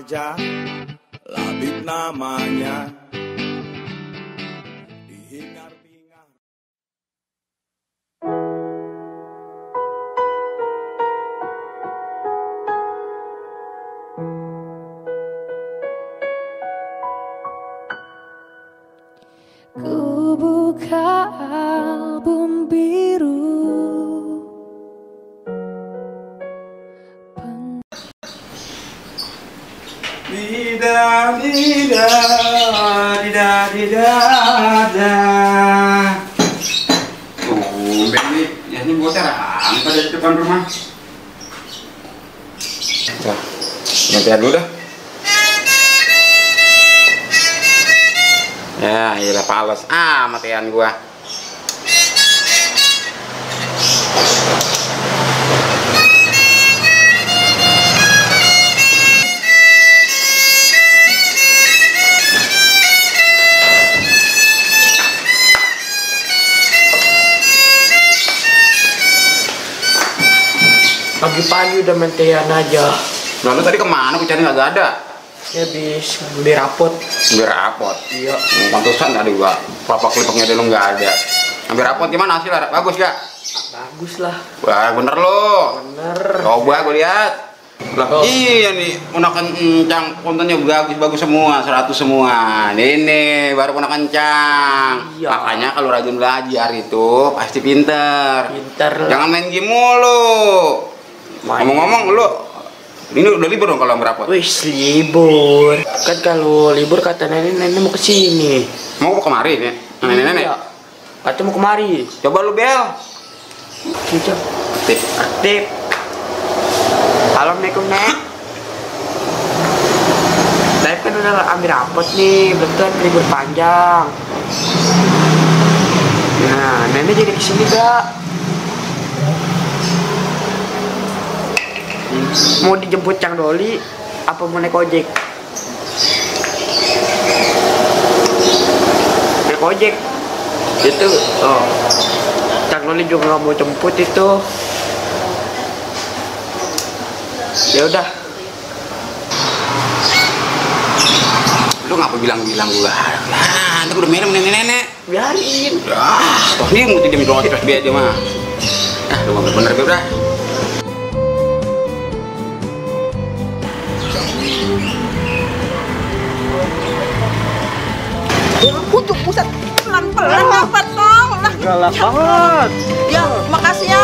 remaja, Labib namanya. Dihingar-bingar. Ku buka album biru. Dida dida dida dida da. Tumben nih, ya ini bocah rampa dari depan rumah. Nah, gantian dulu dah. Ya, iyalah pales matian gua. Pagi-pagi udah mentean aja. Lalu tadi kemana? Aku cari nggak ada. Ya habis beli rapot. Beli rapot. Iya. Pantesan tadi gua kelapa kelipaknya dulu nggak ada. Ambil rapot gimana hasilnya? Bagus gak? Bagus lah. Wah bener lo. Bener. Coba gue lihat. Lah, Oh. iya nih, ponakan kencang, kontennya bagus-bagus semua, 100 semua. Ini baru ponakan kencang. Iya. Makanya kalau rajin belajar itu pasti pinter. Pinter lah. Jangan main game mulu. Ngomong-ngomong lu, ini udah libur dong kalau berapa? Wih, libur. Kan kalau libur kata nenek mau kesini. Mau kemari nih? Nenek-nenek? Iya. Kata mau kemari. Coba lu bel. Coba. Aktif. Aktif. Assalamualaikum, Nek. Saya kan udah ambil rapot nih, betul libur panjang. Nah, nenek jadi kesini gak? Mau dijemput Cang Doli apa mau naik ojek? Naik ojek. Itu Cang Doli juga nggak mau jemput itu. Ya udah. Lu ngapa bilang-bilang gua? Nah, nanti udah minum nenek-nenek. Biarin. Toh dia mesti dia minum terus biar dia mah. Nah, lu ngomong bener udah. Pucuk pusat pelan-pelan apa dong lah. Galak banget. Ya makasih ya.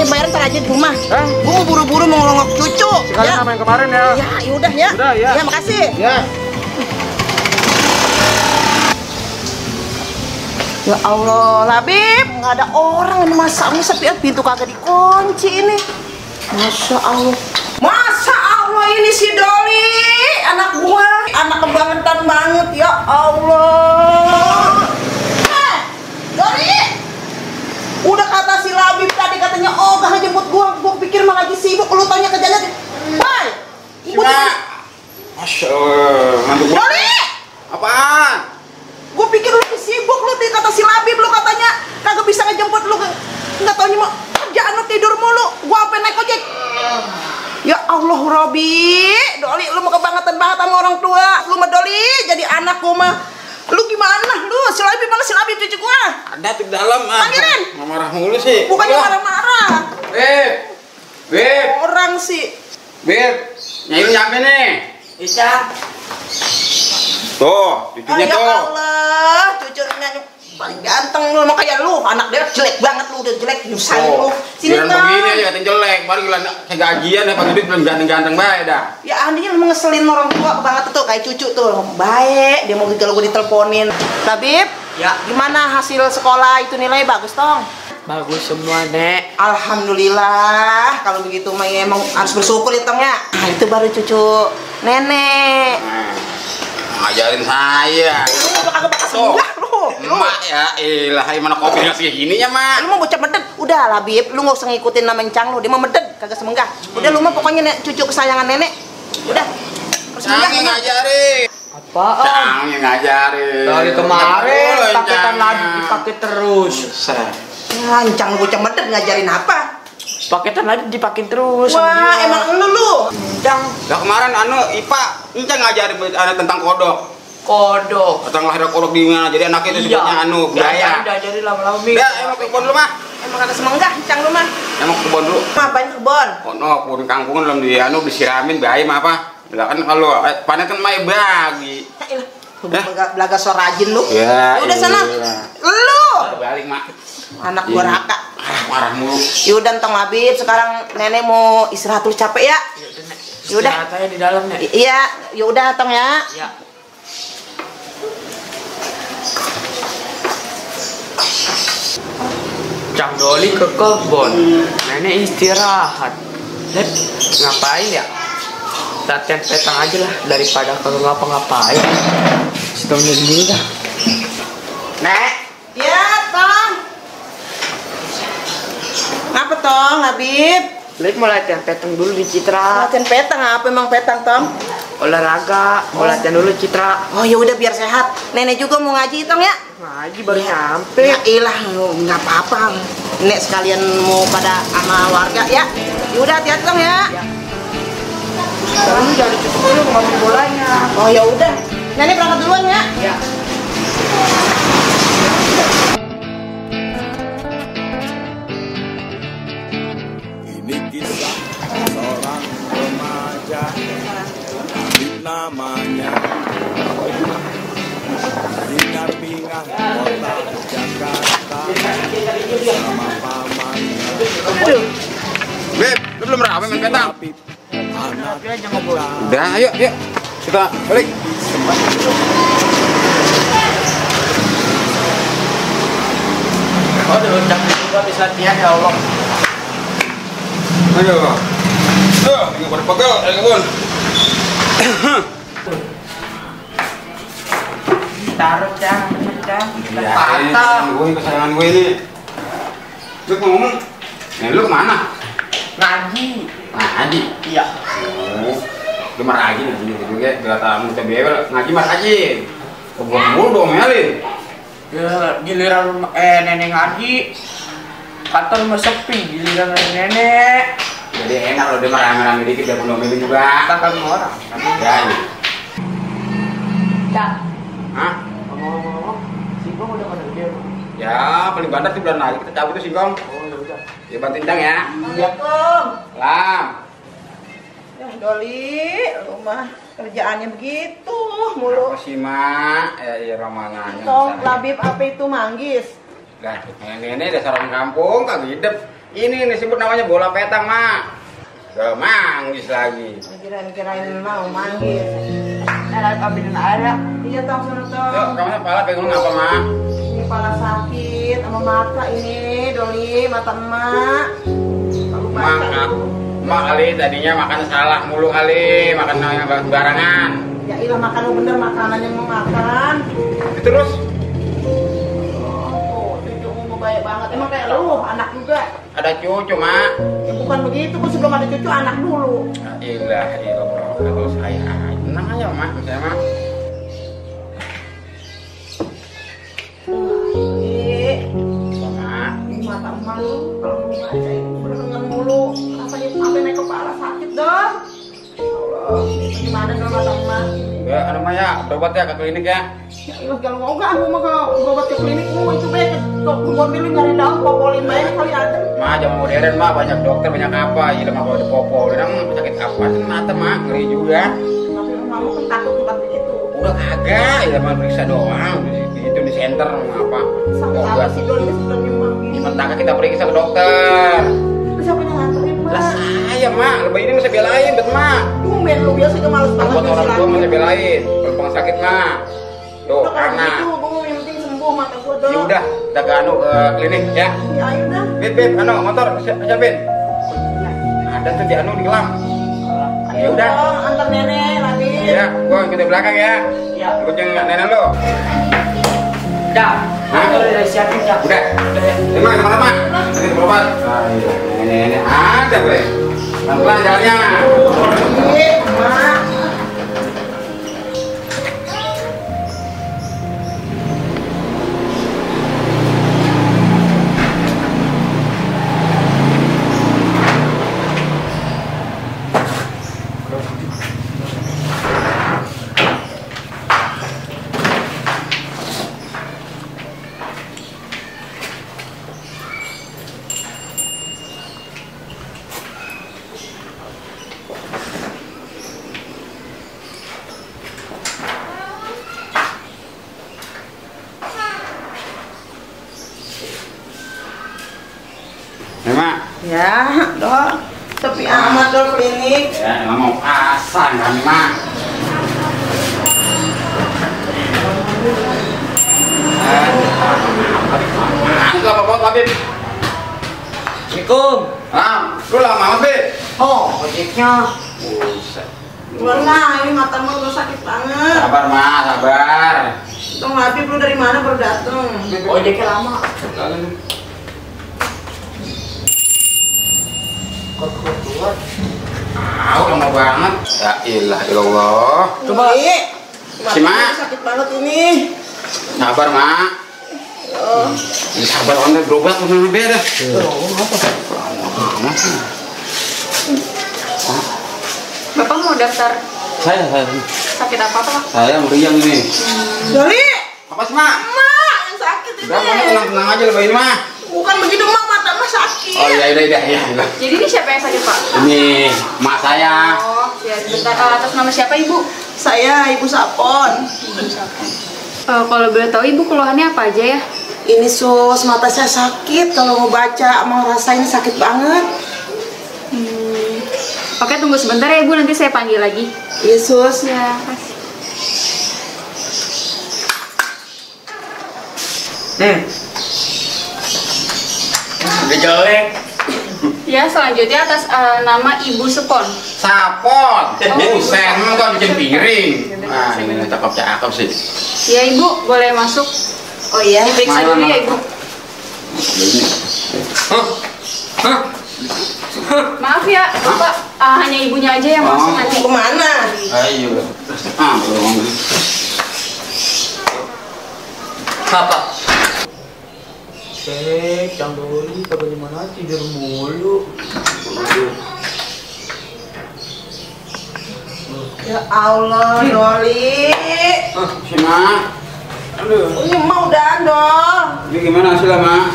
Bayar ntar aja di rumah. Gue mau buru-buru mau ngelongok cucu. Sekalian sama yang kemarin ya. Ya yaudah ya. Udah, ya. Ya makasih. Ya. Ya Allah, Labib, nggak ada orang ini masa sepi pintu kagak dikunci ini. Masya Allah. Masa Allah ini si Doli, anak gua, anak kebangetan banget ya Allah. Doli, udah kata si Labib tadi katanya gak jemput gua pikir mah lagi sibuk, lu tanya kerjanya. Bye. Masya Allah, mantu gua. Doli, Apaan? gue pikir lu sibuk, lu kata si Labib lu katanya kagak bisa ngejemput lu, nggak taunya mau kerjaan lu tidur mulu, gua apa naik ojek. Ya Allah Robi, Doli lu mau kebangetan banget sama orang tua, lu mah Doli jadi anak gua mah. Lu gimana lu? Si Labib mana si Labib cucu gua? Ada di dalam Panggilin. Nggak marah mulu sih. Bukannya marah-marah. Beb, Orang sih. Beb, Nyai lu nyampe nih. Ica. Tuh, cucunya Ya tuh. Allah, cucunya paling ganteng lu, emang kayak lu, anak dia jelek banget lu, udah jelek nyusahin lu. Sini Biaran Bang. begini aja katain jelek, baru gila kayak gajian ya pagi duit belum ganteng-ganteng bae dah. Ya andinya lu ngeselin orang tua banget tuh, kayak cucu tuh. Baik, dia mau kalau gue diteleponin. Labib, Ya. gimana hasil sekolah itu nilai bagus tong? Bagus semua, Nek. Alhamdulillah, kalau begitu mah ya emang harus bersyukur ya tong ya. Nah, itu baru cucu nenek. Ngajarin saya. Lu udah kagak bakal Tuh. sebelah lu. Emak ya, ilah mana kopi nggak segini ya, Mak. Lu mau bocah meded, udah Labib, lu nggak usah ngikutin nama Encang lu, dia mau meded, kagak semenggah. Udah lu mah pokoknya cucu kesayangan nenek. Udah. Terus Cang yang ngajarin. Apaan? Cang yang ngajarin. Dari kemarin Jangan dulu, paketan Cang. lagi dipakai terus. Buset. Ya, Encang bocah meded ngajarin apa? Paketan lagi dipakai terus. Wah, emang lu. Cang. Lah kemarin IPA Encang ngajarin anak tentang kodok. Kodok. Tentang lahir kodok di mana. Jadi anaknya itu sebutnya budaya. Udah jadi lama-lama mie. Ya, emang ke kebon lu mah. Emang kagak semenggah, Cang lu mah. Emang ke kebon dulu. Mah banyak kebon. Oh no, kebun kangkungan belum disiramin bahaya mah apa? Lah kan kalau panen kan mai bagi. Belaga so rajin lu. Ya. Udah sana. Lu. Balik mak. Anak gua raka. Marah mulu. Yaudah Tong Labib, sekarang nenek mau istirahat dulu capek ya. Yaudah. Istirahat aja di dalam ya. Iya, yaudah Tong ya. Iya. Cang Doli ke kebon, nenek istirahat. Lep, ngapain ya? Latihan petang aja lah daripada kalau ngapa-ngapain. Setahun gini dah. Nek. Ya, Tong. Ngapa Tong, Labib? Lep mau latihan petang dulu di Citra. Latihan petang apa emang petang, Tong? Olahraga, mau latihan dulu Citra. Oh ya udah biar sehat. Nenek juga mau ngaji Tong ya. Ngaji baru nyampe. Ya ilah, nggak apa-apa. Nek sekalian mau pada sama warga ya. Yaudah hati-hati Tong ya. Kamu jangan cukup dulu ngambil bolanya. Oh ya udah. Nenek berangkat duluan ya. Ya. Ini kisah seorang remaja, Labib namanya. Hingar-bingar kota Jakarta sama pamannya. Beb, lu belum rapi main petang? Labib, anak Udah, ayo. Kita balik. Oh, udah ucap juga bisa latihan ya Allah. Ayo. Ini pada pegel, kebun. Taruh Cang. Ya, Patah. gue kesayangan gue ini. Lu ngomong, lu kemana? Ngaji. Ngaji. Iya. Oh, lu marah lagi nih, gitu ya. Gak tahu kita bebel ngaji mas aja. Kebun mulu dong melin. Ya, giliran nenek ngaji. Kantor mah sepi, giliran nenek. Jadi enak kalau dia marah-marah dikit dia penuh milih juga. Takkan orang. Ya, ini. Cang. Hah? Ngomong-ngomong, singkong udah pada gede. Ya, paling bandar tuh bulan lagi kita cabut tuh singkong. Oh, ya udah. Ya bantuin Cang ya. Assalamualaikum. Lam. Ya Doli, rumah kerjaannya begitu mulu. Apa sih, Mak? Ya romangannya. Tong Labib apa itu manggis? Lah, nenek dasar orang kampung kagak hidup. Ini disebut namanya bola petang, Mak. Gak manggis lagi. Kirain mau manggis. Ada kabinet ada. Iya Tong, sana Yuk, Tong. kamu kepala pegang apa, Mak? Ini kepala sakit sama mata ini, Doli, mata emak. Lalu baca. Mak kali tadinya makan salah mulu kali, makan yang barangan. Ya ilah makan lu bener makanan yang mau makan. Terus Oh, cucumu mau baik banget. Emang kayak lu, anak juga. ada cucu, Mak. Ya bukan begitu, gua sebelum ada cucu anak dulu. Ilah, bro. Kalau saya tenang aja, Mak. Saya mah. Mak. Ini mata emak lu, kalau mau baca itu berenang mulu. Rasanya sampai naik kepala sakit dong. Allah, gimana dong mata emak? Ya, anu mah ya, berobat ya ke klinik ya. Ya ilah kalau mau gak, aku mau ke berobat ke klinik, mau itu baik ke mobil lu nyari daun, popolin banyak kali ada. Mah, zaman modern mah banyak dokter, banyak apa. Iya, mah kalau dipopolin, sakit apa sih mata, Mak? Ngeri juga. Tapi mamamu kan takut tempat begitu. Udah kagak, ya mah periksa doang. Itu di center apa. Sampai apa sih Doli sebenarnya manggis? Sementara kita periksa ke dokter. Terus siapa yang nganterin Lah Mak? saya, Mak. Lebih ini masa belain, bet, Mak. Tumben lu biasa juga males banget Buat orang tua masa belain. Kalau sakit, Mak. Tuh, Udah kalau karena. gitu, gua yang penting sembuh mata gua dong. Ya udah, kita ke anu ke klinik ya. Ya ayo dah. Beb, anu motor siapin. Ada tuh di anu di gelam. Ya udah. dong, antar nenek lagi. Ya, gua ikut di belakang ya. Ya. Ikut yang nenek lu. Dah. Hah? Udah siapin Cang. Udah. Terima teman-teman. Ini berobat. Nenek ada, Bre. Pelan-pelan jalannya. Iya, Mak. Ya, Mak. Ya, Dol. Tapi amat Dol klinik. Ya, emang mau pasang kan, Mak. Itu apa buat Habib? Assalamualaikum. Lu lama amat, Bib. Oh, ojeknya. Buset. Wah, ini mata mah udah sakit banget. Sabar, Mak, sabar. Tong Habib lu dari mana baru dateng? Ojeknya lama. Kok keluar? Lama banget. Ya ilah, ilallah. Coba. Si Mak. Sakit banget ini. Sabar, Mak. Ini sabar, Anda berobat sama beda. Bapak mau daftar Saya. sakit apa Pak? Saya meriang ini. Doli. Apa sih, Mak? Mak yang sakit ini. Udah, Mak, tenang aja lah, ini, Mak. Bukan begitu Mak, mata mah sakit. Oh iya, iya. Jadi ini siapa yang sakit Pak? Ini mak saya. Oh, ya sebentar. Atas nama siapa Ibu? Saya Ibu Sapon. Kalau boleh tahu Ibu keluhannya apa aja ya? Ini sus, mata saya sakit. Kalau mau baca, mau rasain sakit banget. Oke, tunggu sebentar ya Ibu, nanti saya panggil lagi. Iya sus. Ya, kasih. Udah jelek. Ya, selanjutnya atas nama Ibu Sepon. Sapon. Buset, emang kok bikin piring. Nah, ini cakep-cakep sih. Ya Ibu, boleh masuk. Oh iya. Diperiksa Mana, dulu ya mana? Ibu. Ini. Maaf ya, Bapak. Hanya ibunya aja yang masuk Oh. nanti. Mau kemana? Ayo. Belum. Apa? Cang Doli, bagaimana tidur mulu? Ya Allah, Doli. Si Mak. Aduh. Ini mau dandol. Ini gimana hasilnya, Mak?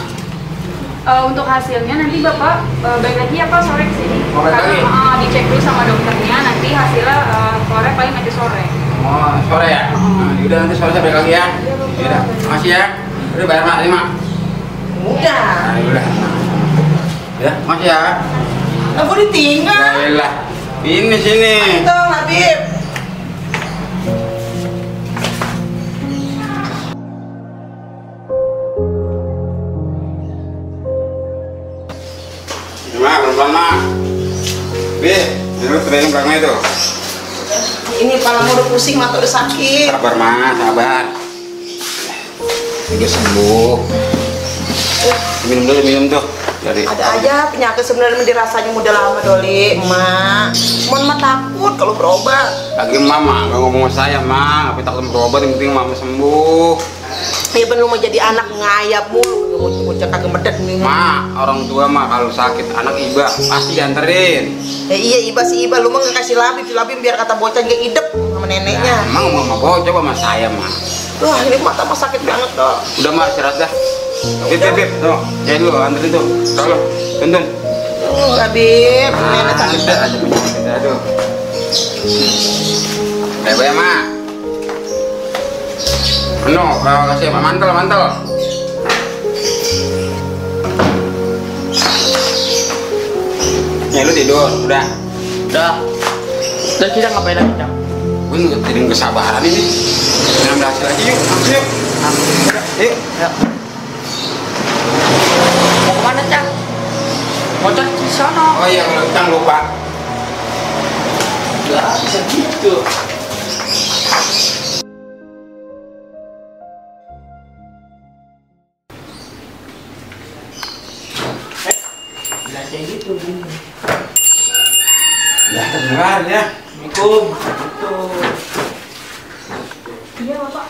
Untuk hasilnya nanti Bapak balik lagi ya Pak sore kesini. Oh, balik lagi? Karena dicek dulu sama dokternya, nanti hasilnya sore paling nanti sore. Oh, sore ya? Nah, udah nanti sore saya balik lagi ya. Udah, makasih ya. Udah bayar Mak, ini Mak. Udah. Nah, udah. Ya, makasih ya. Lah gua ditinggal. Yaelah. Ini sini. Tuh, Habib. Mak, pelan-pelan Mak. Dulu training belakangnya itu. Ini kepala mau udah pusing, mata udah sakit. Sabar Mak, sabar. Udah sembuh. Minum dulu, minum tuh. Dari Ada aja penyakit sebenarnya dirasanya udah lama Doli, Mak. Cuman Mak takut kalau berobat. lagi Mama, nggak ngomong sama saya Mak. Tapi takut berobat, yang penting Mama sembuh. Ya ben lu mau jadi anak ngayap mulu, ngucap kagak medet nih. Mak, orang tua Mak kalau sakit anak iba pasti dianterin. Iya Iba sih Iba, lu mah nggak kasih labib biar kata bocah nggak idep sama neneknya. Emang Mama bawa coba sama saya Mak. Wah ini mata mah sakit banget dong. Udah Mak, istirahat dah. Bib, tuh, jadi dulu anterin tuh. Tolong, tuntun. Habib, nenek sakit Ada banget. aja penyakit, aduh. Baik-baik Mak. Kasih Mak, mantel. Ya lu tidur, udah. Dan kita ngapain lagi, Cang? Gue nggak jadi kesabaran ini. Kita ambil hasil lagi yuk, langsung yuk. Yuk. Ya. Mau kemana, Cang? Mau cek di sana. Oh iya, jangan lupa. Nggak bisa gitu. Nggak kayak gitu, gini. Ya, terdengar ya. Assalamualaikum. Gitu. Iya Bapak.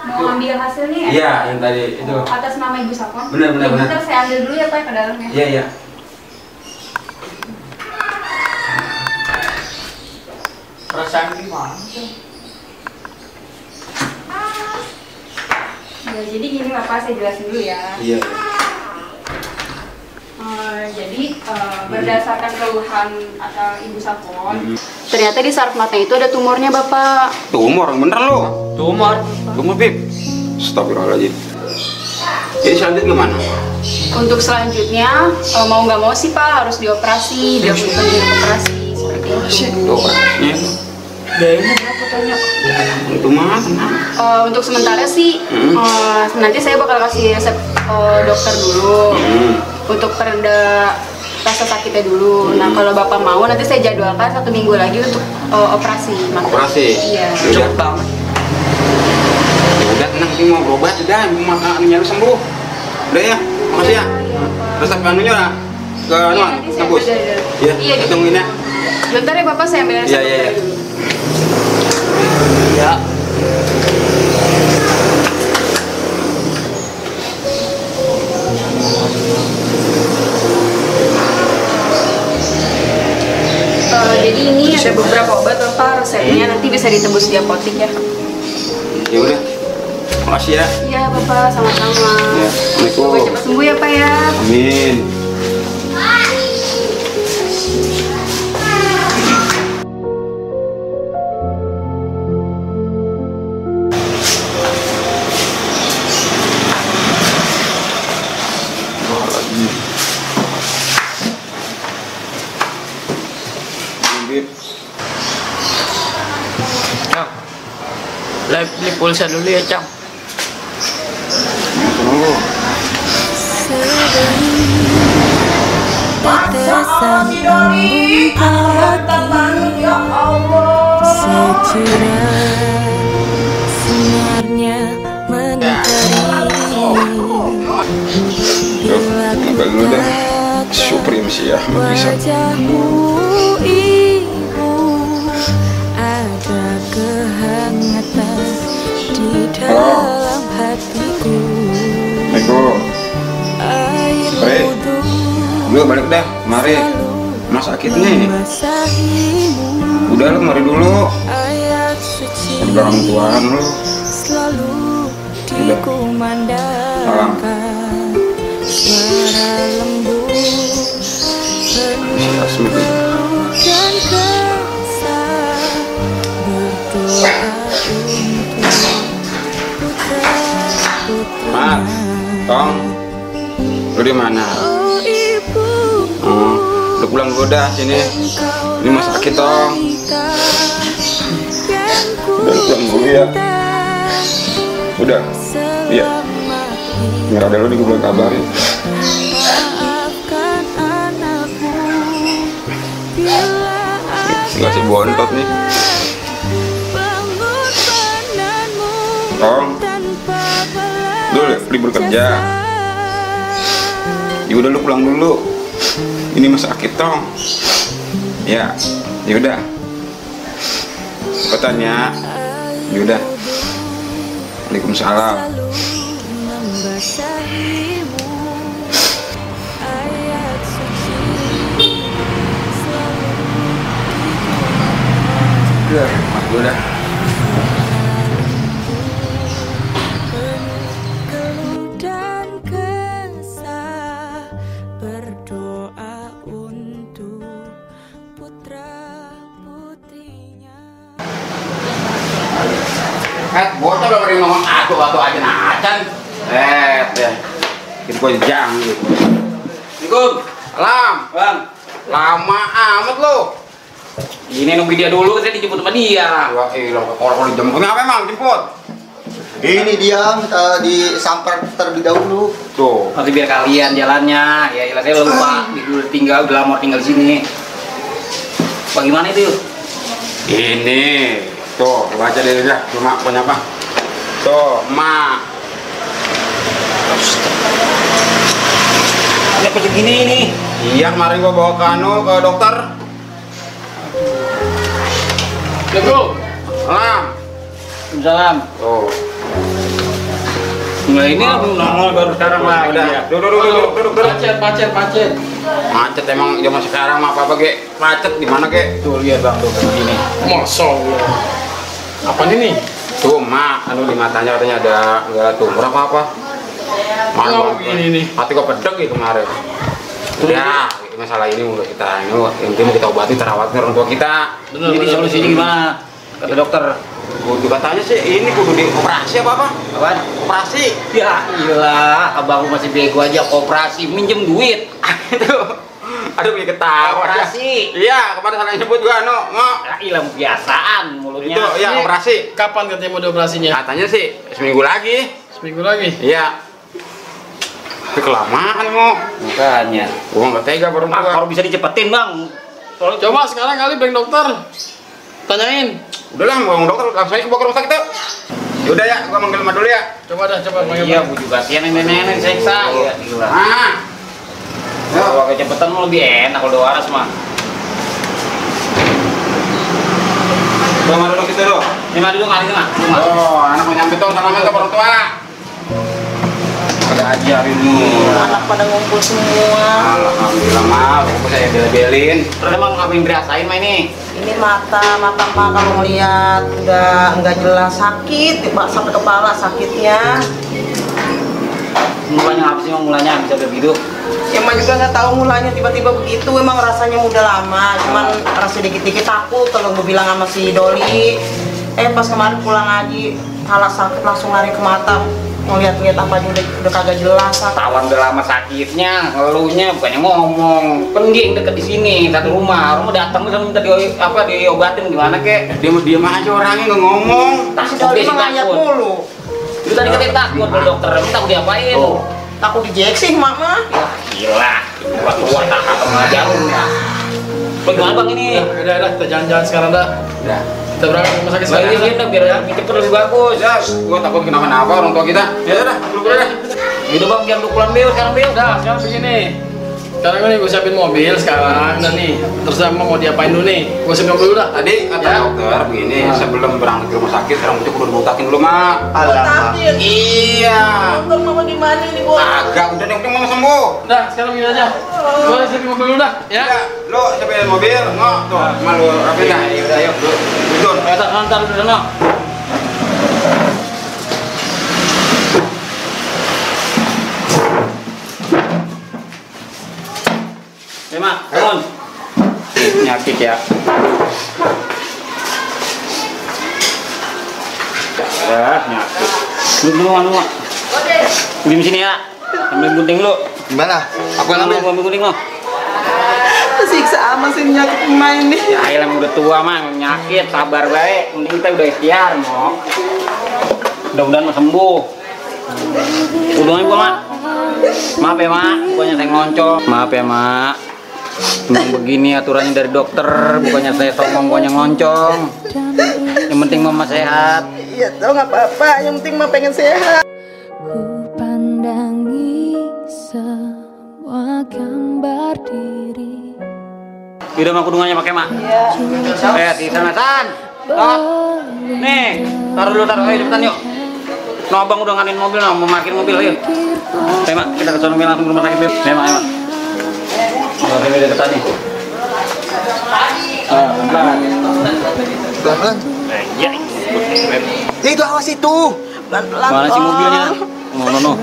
Mau ambil hasilnya ya? Iya, yang tadi itu. Atas nama Ibu Sapon. Benar. Bentar saya ambil dulu ya Pak ke dalamnya. Iya. Perasaan gimana, Cang? Ya, jadi gini Bapak, saya jelasin dulu ya. Iya. Jadi berdasarkan keluhan atau Ibu Sapon, ternyata di saraf mata itu ada tumornya Bapak. Tumor, bener lo. Tumor. Tumor, Bib. Astagfirullahaladzim. Jadi selanjutnya gimana? Untuk selanjutnya mau nggak mau sih Pak harus dioperasi, dilakukan operasi seperti itu. Operasinya biayanya berapa tanya? Itu mah Untuk sementara sih nanti saya bakal kasih resep dokter dulu untuk pereda rasa sakitnya dulu. Nah kalau Bapak mau nanti saya jadwalkan 1 minggu lagi untuk operasi. Operasi? Iya. Cepet banget. Ya udah tenang, ini mau berobat udah, mau makannya lu sembuh. Udah ya, makasih ya. Resep anunya lah ke anuan, tembus. Iya, kita tungguin ya. Bentar ya Bapak, saya ambil resep dokter dulu. Ya. Jadi ini ada beberapa obat Bapak, resepnya nanti bisa ditebus di apotek ya. Ya udah. Makasih ya. Iya Bapak, sama-sama. Ya, Assalamualaikum. Semoga cepat sembuh ya Pak ya. Amin. Cang, beli pulsa dulu ya Cang. Tetesan embun pagi, ya Allah. Secerah sinarnya mentari. Agak dulu dah. Supreme sih ya, bisa. Wajahmu ibu, ada kehangatan di dalam hatiku. Assalamualaikum. Air Pre. wudhu Lu balik dah, mari. Mas sakit nih. membasahimu. Udah lu mari dulu. Ayat suci Di belakang Tuhan lu. selalu Salam. dikumandangkan. Suara lembut penuh Asmi. dan kesah, berdoa untuk putra-putrinya. Tong. Lu di mana? Oh ibu, Lu pulang dulu dah sini. Ini mas sakit, Tong. Udah, lu pulang dulu ya. Udah. Iya. Nggak ada lu di gue kabarin. maafkan anakmu bila Nggak sih bontot nih. pengorbananmu Tong. tanpa Lu libur kerja. Ya udah lu pulang dulu. Ini mas sakit, Tong. Ya. Ya udah. Tanya. Ya udah. Waalaikumsalam. selalu membasahimu. Ayat suci selalu Udah, mas gue dah. keluh dan kesah, berdoa untuk putra-putrinya. Botol lo beri ngomong atu aja nacan. Ya. Kita gue jang gitu. Assalamualaikum. Salam. Bang. Lama amat lo. Ini nunggu dia dulu, saya dijemput sama dia. Wah, kalau dijemput apa emang jemput? Ini dia minta disamper terlebih dahulu. Tuh. Nanti biar kalian jalannya, ya ilah saya lupa, udah tinggal, udah lama tinggal di sini. Bagaimana itu yuk? Ini. Tuh, baca deh dah. Cuma punya apa? Tuh, mak. Ini apa segini ini? Iya, kemarin gua bawa ke ke dokter. Assalamualaikum. Salam. Waalaikumsalam. Tuh. Nah ini nongol baru sekarang lah. Udah. Duduk. Pacet. Macet emang zaman sekarang mah apa ge? Macet di mana ge? Tuh lihat bang, tuh begini. Masa Allah. Apa ini? Tuh, mak, anu di matanya katanya ada enggak ada tumor apa-apa. Oh, ini nih. Hati gua pedek ya kemarin. Udah, masalah ini udah kita ini intinya kita obati terawatnya orang tua kita. Jadi solusinya gimana? Kata dokter. Kudu katanya sih ini kudu dioperasi apa? Apaan? Operasi. Ya iyalah, abang masih bego aja operasi minjem duit. Itu. Aduh, bikin ketawa. Operasi. Iya, kemarin salah nyebut gua ngok. Ya ilang kebiasaan mulutnya. Itu ya operasi. Kapan katanya mau dioperasinya? Katanya sih seminggu lagi. Seminggu lagi? Iya. Tapi kelamaan ngok. Makanya. Gua nggak tega baru Kalau bisa dicepetin bang. Coba sekarang kali bang dokter. Tanyain. Udahlah, mau dokter langsung aja ke rumah sakit tuh. Yaudah ya, gua manggil emak dulu ya. Coba panggil. Iya, bu juga kasihan nenek-nenek diseksa. Iya, gila. Kalau kecepatan mau lebih enak kalau udah waras mah. Bawa dulu gitu dulu. Lima dulu kali mah. Oh, anak mau nyampe tuh salaman ke orang tua. Ada aja hari ini. Anak pada ngumpul semua. Alhamdulillah maaf, aku saya beli-belin. Terus emang ngapain dirasain mah ini? Ini mata mah kalau ngeliat udah nggak jelas sakit, sampai kepala sakitnya. Mulanya apa sih mulanya bisa begitu? Emang juga nggak tahu mulanya tiba-tiba begitu. Emang rasanya udah lama, cuman rasa dikit-dikit takut kalau gue bilang sama si Doli. Pas kemarin pulang ngaji, kepala sakit langsung lari ke mata. Ngeliat-ngeliat apa aja udah kagak jelas. Tawan udah lama sakitnya, ngeluhnya bukannya ngomong. Kan dia yang deket di sini satu rumah. Rumah datang terus minta diobatin gimana kek? Diam aja orangnya nggak ngomong. Si Doli mah ngajak mulu. Lu tadi katanya takut kalau dokter, lu takut diapain? Takut dijeksi mak mah. Ya gila, tua tak kata ngajarin ya. Bagaimana bang ini? Udah, kita jalan-jalan sekarang dah. Udah. Kita berangkat ke rumah sakit Sekarang sekarang. ini biar cepet lebih bagus. Ya, gua takut kenapa-napa orang tua kita. Ya udah, lu dah. Gitu bang, jangan lu pulang Beo sekarang Beo. Udah, sekarang begini. Sekarang nih gue siapin mobil sekarang dan nih terus mau diapain dulu nih? Gue siapin dulu dah. Tadi kata Ya. dokter begini, sebelum berangkat ke rumah sakit, rambutnya kudu dibutakin dulu, Mak. Takut. Iya. Dokter mama gimana nih gua? Agak, udah deh, mau sembuh. Udah, sekarang begini aja. Gue siapin mobil dulu dah, ya. Ya, lu siapin mobil, ngok tuh, malu rapin dah. Udah, yuk, duduk. Ntar udah sana. Mak, turun. Nyakit ya. Ya, nyakit. Duduk dulu, Mak. Di sini ya. Ambil gunting lu. Gimana? Aku yang Ambil gunting lu. Siksa ama sih nyakit main nih. Ya, elah udah tua mah, nyakit, sabar baik. Mending kita udah ikhtiar, Mak. Mudah-mudahan mah sembuh. Udah gua, Mak. Maaf ya, Mak. Bukannya saya ngoncol. Maaf ya, Mak. Memang begini aturannya dari dokter, bukannya saya sombong, bukannya ngoncong. Yang penting mama sehat. Iya tau nggak apa-apa, yang penting mah pengen sehat. Ku pandangi semua gambar diri. Udah mah kudungannya pakai mak. Iya. Di sana San. Nih, taruh dulu taruh. Ayo cepetan yuk. No abang udah nganin mobil, mau parkir mobil ayo. Ayo mak, kita ke sono langsung ke rumah sakit. Ayo mak, ayo mak. Ini udah deketan nih. Pelan-pelan. Ya. Itu awas itu. Pelan-pelan. Mana sih mobilnya? No.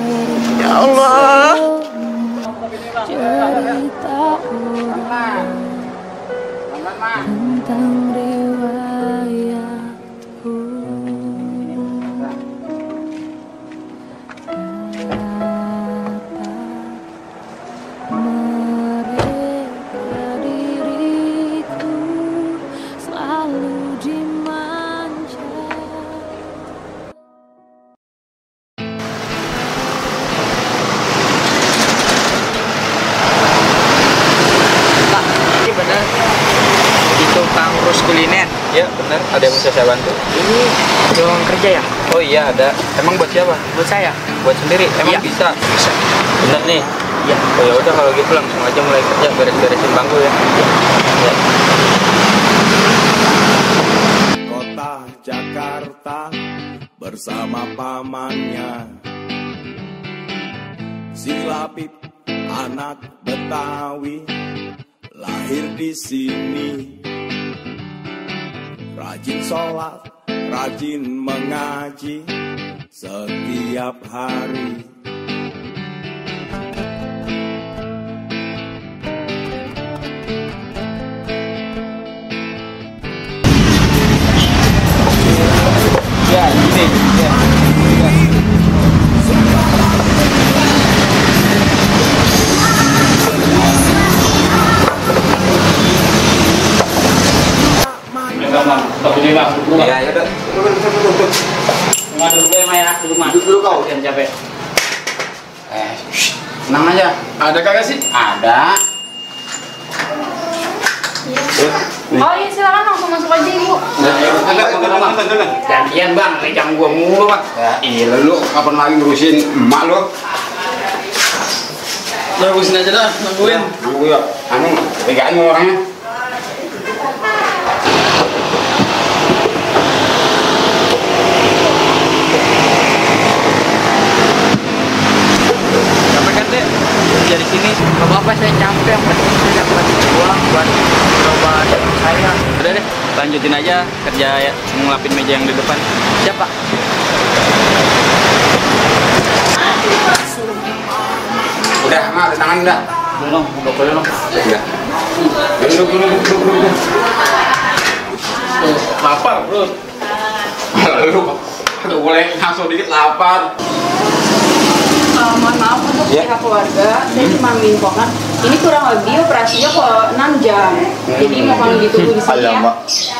Ya Allah. Cerita orang tentang riwayatku. Mereka diriku selalu dimanja. Ini benar. Itu Kang Rus kuliner. Ya benar, ada yang bisa saya bantu? Ini lowongan kerja ya? Oh iya ada. Emang buat siapa? Buat saya. Buat sendiri? Emang Iya. bisa? Bisa. Bener nih? Iya. Oh ya udah kalau gitu langsung aja mulai kerja, beres-beresin bangku ya. Ya. Kota Jakarta bersama pamannya, si Lapip anak Betawi lahir di sini. Rajin sholat, rajin mengaji setiap hari. nih. Iya, ya udah. Duduk. Ngaduk gue mah ya, duduk dulu kau. Jangan capek. Tenang aja. Ada kagak sih? Ada. Oh iya silakan langsung masuk aja ibu. Gantian bang, megang gua mulu bang. Ya iya lu, kapan lagi ngurusin emak lu? Nungguin aja dah, nungguin. Nunggu ya, pegang orangnya. Capek kan dek? Kerja di sini. Gak apa-apa saya capek. Yang penting saya dapat uang buat berobat saya. Udah deh, lanjutin aja kerja ya, ngelapin meja yang di depan. Siapa? Udah, mak, tangan udah. Belum, udah boleh dong. Udah. Duduk. Lapar, bro. Lu, aduh boleh ngasuh dikit lapar. Mohon maaf untuk pihak keluarga, saya cuma minfokan ini kurang lebih operasinya kok 6 jam. Jadi mohon ditunggu di sini ya.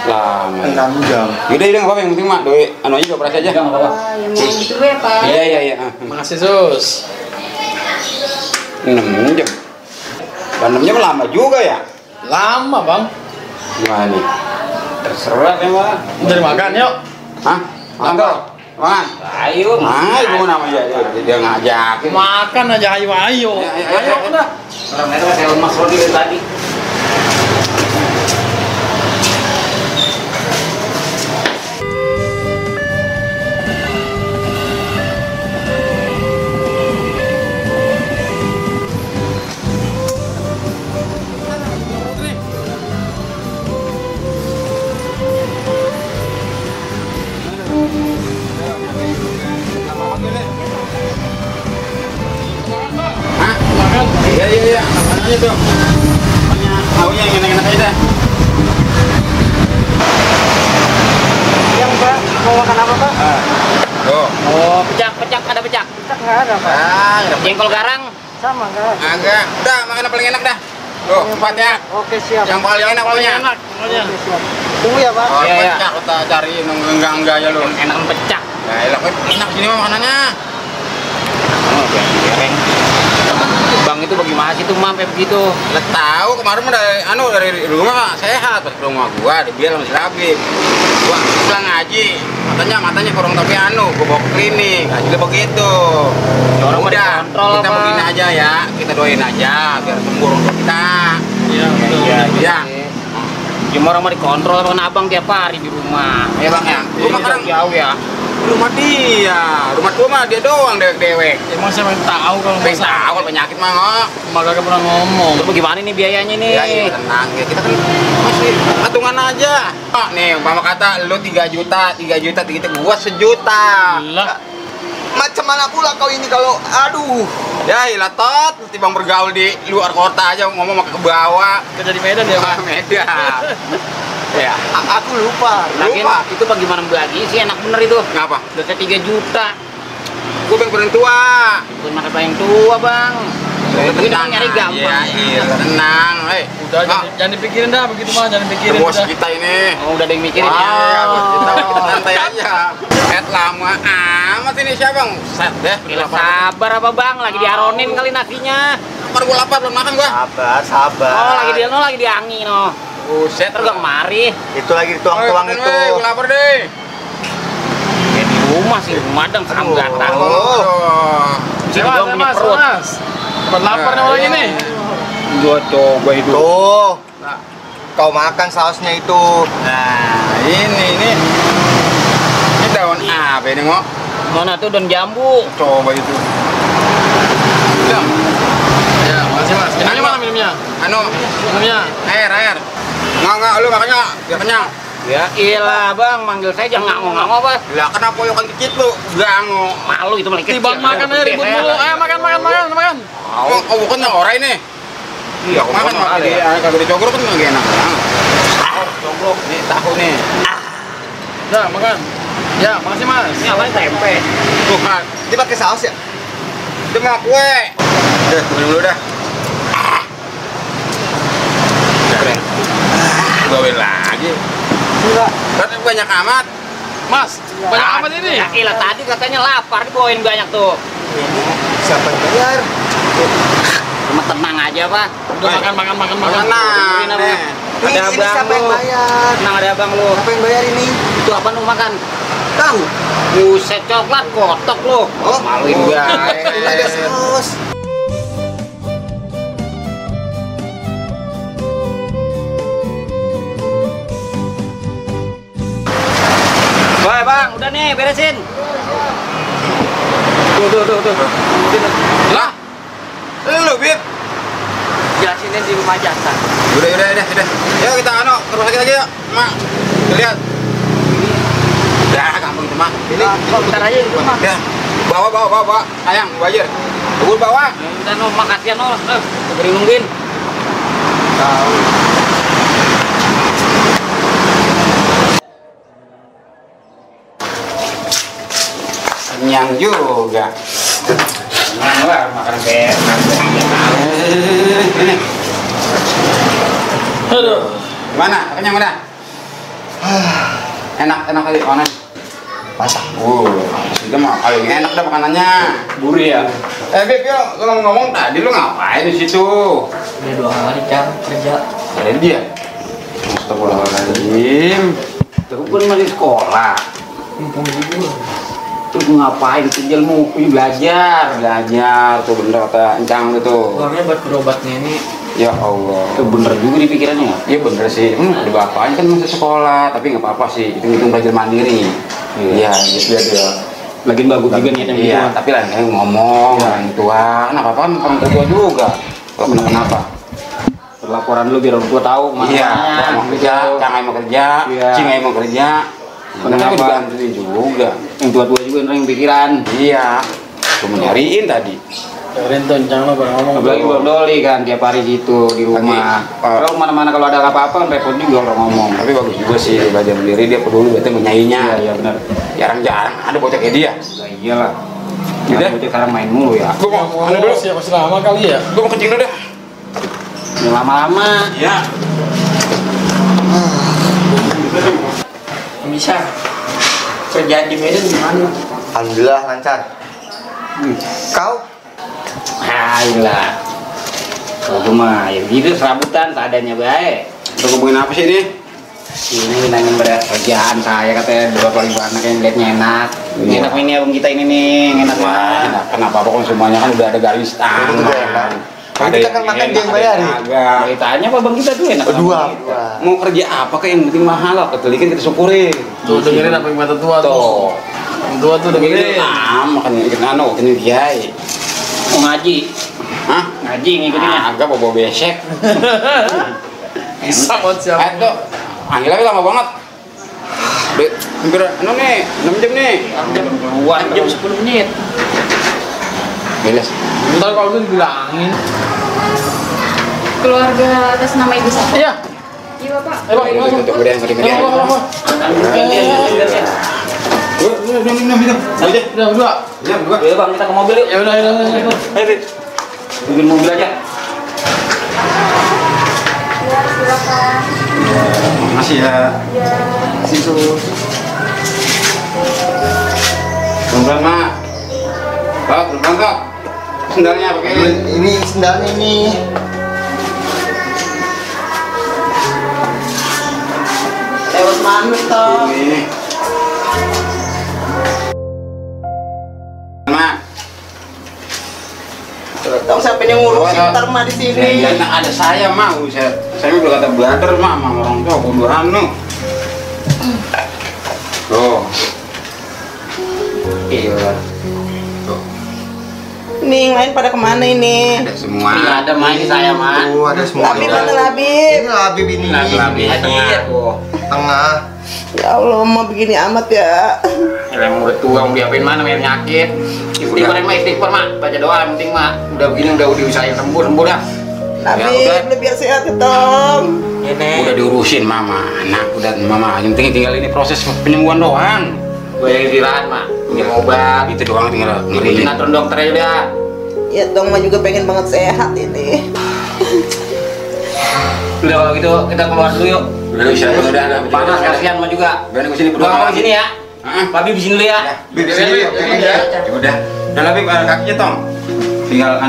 Lama. 6 jam. Yaudah, yang apa-apa, yang penting mak, doi, anu aja operasi aja. Enggak apa-apa. Ya mohon ditunggu ya Pak. Iya. Makasih, Sus. 6 jam. 6 jam lama juga ya? Lama, Bang. Gimana nih? Terserah ya, Bang. Cari makan, yuk. Hah? Makan? Makan? Ayo. Ayo, namanya dia ngajakin. Makan aja, ayo. Ayo, udah. Orang itu saya lemas Rodi dari tadi. Hah? Makan? Iya. Makan aja tuh. Maunya yang enak-enak aja dah. Yang Pak, mau makan apa Pak? Tuh. Oh, pecak, ada pecak. Kita nggak ada Pak. Ada Jengkol garang. Sama nggak? agak. Udah, makan yang paling enak dah. Tuh, cepat ya. Oke siap. Yang paling enak pokoknya. Oke, siap. Tunggu ya Pak. Oh, Iya. pecah kita cari enggak ya lu. Enak pecak. Ya, enak sini mah makanannya. Oh, goreng. Bang itu bagaimana sih tuh sampai begitu? Lah tahu kemarin mah dari rumah sehat, pas ke rumah gua dibilang masih labib. Gua pulang ngaji, matanya kurang tapi gua bawa ke klinik, hasilnya begitu. Orang mah Udah, dikontrol kita apa? begini aja ya, kita doain aja biar sembuh orang tua kita. Iya, betul. Iya. Cuma orang mah dikontrol kan abang tiap hari di rumah. Ya bang ya, rumah kadang jauh ya. rumah dia, rumah gua mah dia doang dewek. Emang saya pengen tahu kalau Pengen tahu kalau penyakit mah nggak. Maka kagak pernah ngomong. Terus bagaimana nih biayanya nih? Ya iya tenang ya, kita kan masih patungan aja. Oh, nih umpama kata lu 3 juta, gua 1 juta. Lah, Macam mana pula kau ini kalau aduh. Ya ilah tot, timbang bergaul di luar kota aja ngomong ke bawah. kerja di Medan ya, Pak. Medan. Ya, Aku lupa. Lagian itu bagaimana bagi sih enak bener itu. ngapa? Udah 3 juta. Gua pengen tua. Bukan makan yang tua bang. Itu kan nyari gampang. Iya, tenang. Udah, jangan dipikirin dah begitu mah, jangan dipikirin. Bos Udah. kita ini. Oh, udah ada yang mikirin Wah, ya. bos kita santai aja. Lama amat ini siapa bang? Set deh. Gila, sabar apa bang? Lagi diaronin kali nasinya. Lapar gua lapar belum makan gua. Sabar. Oh lagi diangi no. Buset, Terus gak kemari. Itu lagi dituang-tuang itu. Gua lapar deh. Ya di rumah sih, madang serem gatang. Sini Mas, gua punya Mas, perut. Mas. Cepat lapar nih orang ini. Gua coba itu. Tuh. Kau makan sausnya itu. Nah, ini daun apa ini ngok? Mana tuh daun jambu? Coba itu. Udah. Ya, makasih Mas. Minumnya mana minumnya? Minumnya. Air. Nggak, lu makanya biar kenyang. Ya iyalah bang, manggil saya jangan nganggo-nganggo bang. Lah kenapa yo kan kecil lu? Gango. Malu itu malah kecil. Tibang makan aja ribut mulu. Ayo makan. Oh, bukan yang orang ini. Iya, aku makan mah di kagak dicogor kan enggak enak banget. Cogrok nih tahu nih. Udah, makan. Ya, makasih Mas. Ini apa tempe? Tuhan, Ini pakai saus ya? itu mah kue. Udah, tunggu dulu dah. Keren. Bawain lagi. Enggak. Kan banyak amat. Mas, banyak amat ini. Ya ilah tadi katanya lapar, dibawain banyak tuh. Ini siapa yang bayar? Cuma tenang aja, Pak. Udah makan. Tenang. Ada Ini abang siapa yang lu. bayar? Tenang, ada abang lu. Siapa yang bayar ini? Itu apa lu makan? Tahu? Buset, coklat kotok lu. Oh, Maluin oh, guys. ini ada saus. Woi, Bang, udah nih, beresin. Tuh. Lah. Lu, Bib. Jelasinnya di rumah jasa. Udah. Yuk kita ke rumah sakit lagi yuk. Mak, lihat. Udah, gampang itu, Mak. Ini Bentar aja di rumah. ya. Bawa. Sayang, wajar. Tunggu bawa. Udah no, makasih no. Beri nungguin. Kenyang juga. Nah, lah, makan kayak Ini. Aduh. Gimana? Kenyang udah? Enak kali makanan. Masak. Itu mah paling enak dah makanannya. gurih ya. Beb, yuk, lu ngomong tadi lu ngapain di situ? Udah 2 hari kerja. Ada dia. Astagfirullahaladzim. Terus kan masih sekolah. Mumpung libur. Terus ngapain kerja lu? Belajar. Tuh bener kata Encang itu. Uangnya buat berobatnya ini. Ya Allah. Itu bener juga di pikirannya. Iya bener sih. Ada bapaknya kan masih sekolah, tapi nggak apa-apa sih. Hitung-hitung belajar mandiri. Iya, gitu ya. Lagi bagus juga nih Iya, tapi lah ngomong orang tua. Kenapa apa orang tua juga? Kalau kenapa? Laporan lu biar orang tua tahu mana. Iya, mau kerja, Cangai mau kerja, Cingai mau kerja. Kenapa juga bantuin juga? Yang tua-tua juga yang pikiran. Iya. Cuma nyariin tadi. Dengerin tuh Encang lo pada ngomong. Apalagi Bang Doli kan tiap hari gitu di rumah. Kalau mana-mana kalau ada apa-apa repot juga orang ngomong. Tapi bagus juga sih belajar sendiri, dia peduli berarti menyainya. Iya benar. Jarang-jarang ada bocah kayak dia. Nah, iyalah. Udah bocah sekarang main mulu ya. Gua mau dulu. Siap masih lama kali ya. Gua mau kencing dulu dah. Yang lama-lama. Iya. Bisa. Kerjaan di Medan gimana? Alhamdulillah lancar. Kau? Ayolah. Kalau mah ya gitu serabutan seadanya baik. Kita ngomongin apa sih ini? Ini nanya berat kerjaan saya katanya beberapa ribu anak yang liatnya enak. Iya. Enak ini abang kita ini nih, enak banget. Kenapa kan semuanya kan udah ada garis tangan. Kalau kita kan makan dia yang bayarin. Agak. Tanya apa bang kita tuh enak. Dua. Mau kerja apa kayak yang penting mahal lah. Ketelikan kita syukurin. Tuh dengerin apa yang kata tua tuh. Yang tua tuh dengerin. Makan ikan ikan kiai. Mau ngaji. Hah? Ngaji ngikutinnya. Agak bawa besek. Bisa buat siapa? Tuh, panggilannya lama banget. Hampir, nih, 6 jam nih. 6 jam 10 menit. Beres. Ntar kalau udah dibilangin. Keluarga atas nama ibu siapa? Iya. Iya Bapak. Bang, ini Untuk kemudian, Udah berdua. Ya, berdua. Ya bang, kita ke mobil yuk. Ya udah. Ayo, Bib. Bikin mobil aja. Ya, silakan. Makasih ya. Ya. Sus. Pelan-pelan, Mak. Kok, pelan-pelan, Kok. Sendalnya pakai. Ini sendalnya ini. Lewat mana toh? Ini. Mak. Tahu siapa yang ngurusin ntar mah di sini. Ya, ada saya, Mak. Saya udah kata brother, Mak, sama orang tua bodohan lu. Tuh. Iya. Nih, yang lain pada kemana ini? Ada semua. Ini ada main saya mah. Ada semua. Labib mana Labib? Ini Labib ini. Labib. Hadir. Tengah. Ya Allah, mau begini amat ya. Yang udah tua mau diapain mana yang nyakit. Istighfar mah istighfar mah. Baca doa yang penting mah. Udah begini udah diusahain sembuh dah. Labib, lu biar sehat ya Tom. Udah diurusin mama, anak udah mama. Yang penting tinggal ini proses penyembuhan doang. Gue yang istirahat mak, minum obat. Itu doang tinggal ngeri. Aturan dokter aja udah. Ya dong, mah juga pengen banget sehat ini. Udah kalau gitu kita keluar dulu yuk. Udah panas kasihan mah juga. Biar gue sini berdua di sini ya. Babi di sini dulu ya. Di sini yuk. Udah. Udah lebih kakinya tong. Tinggal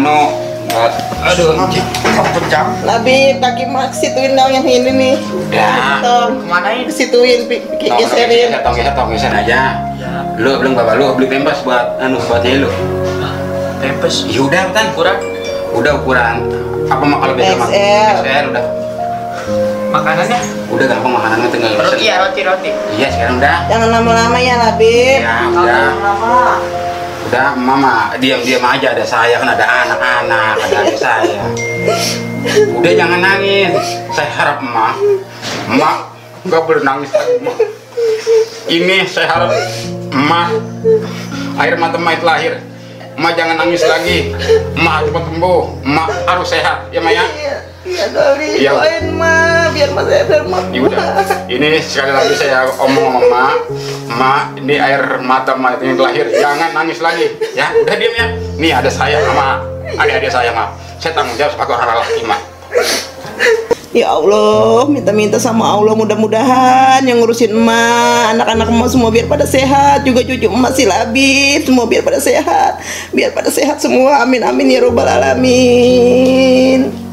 aduh, pecah. Labib, kaki mak situin dong yang ini nih. Udah. Tong, kemana ini? Situin, geserin. Geser aja. Lu belum bapak lu beli pempes buat buat nyai lu. Pempes? Ya udah, Tan. Ukuran? Udah ukuran. Apa mah kalau biasa XL udah. Makanannya? Udah gampang makanannya tinggal roti ya, roti. Iya, sekarang udah. Jangan lama-lama ya, Labib. Ya, udah. Udah, mama diam-diam aja, ada saya kan, ada anak-anak, ada adik saya. Udah jangan nangis. Saya harap emak nggak boleh nangis lagi, emak. Ini saya harap emak air mata emak itu lahir. Emak jangan nangis lagi. Emak cepat sembuh. Emak harus sehat, ya Maya. Iya Doli, doain mah biar mas sehat. Ya udah. Ini sekali lagi saya omong sama emak, ini air mata emak yang lahir, jangan nangis lagi, ya. Udah diam ya. Nih ada saya sama adik-adik saya, mak. Saya tanggung jawab sebagai orang laki, mak. Ya Allah, minta-minta sama Allah mudah-mudahan yang ngurusin emak, anak-anak emak semua biar pada sehat, juga cucu emak si Labib semua biar pada sehat semua. Amin amin ya robbal alamin.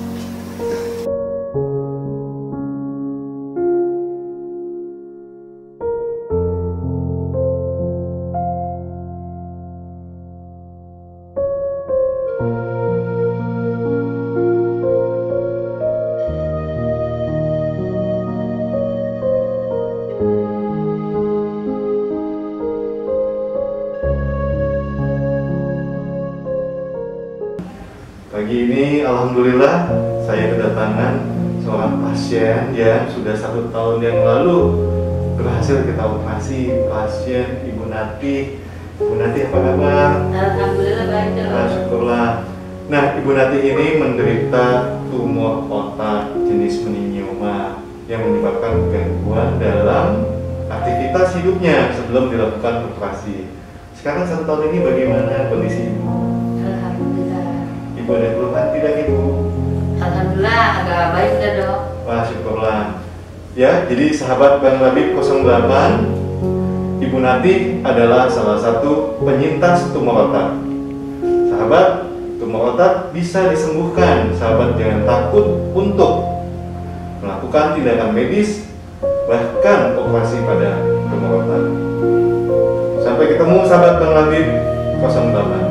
Pagi ini alhamdulillah saya kedatangan seorang pasien yang sudah 1 tahun yang lalu berhasil kita operasi. Pasien Ibu Nati. Ibu Nati apa kabar? Alhamdulillah baik. Syukurlah. Nah, Ibu Nati ini menderita tumor otak jenis meningioma yang menyebabkan gangguan dalam aktivitas hidupnya sebelum dilakukan operasi. Sekarang 1 tahun ini bagaimana kondisi Ibu? Ibu ada keluhan tidak Ibu? Alhamdulillah agak baik sudah dok. Wah syukurlah. Ya, jadi sahabat Bang Labib 08, Ibu Nati adalah salah satu penyintas tumor otak. Sahabat, tumor otak bisa disembuhkan. Sahabat jangan takut untuk melakukan tindakan medis, bahkan operasi pada tumor otak. Sampai ketemu sahabat Bang Labib 08.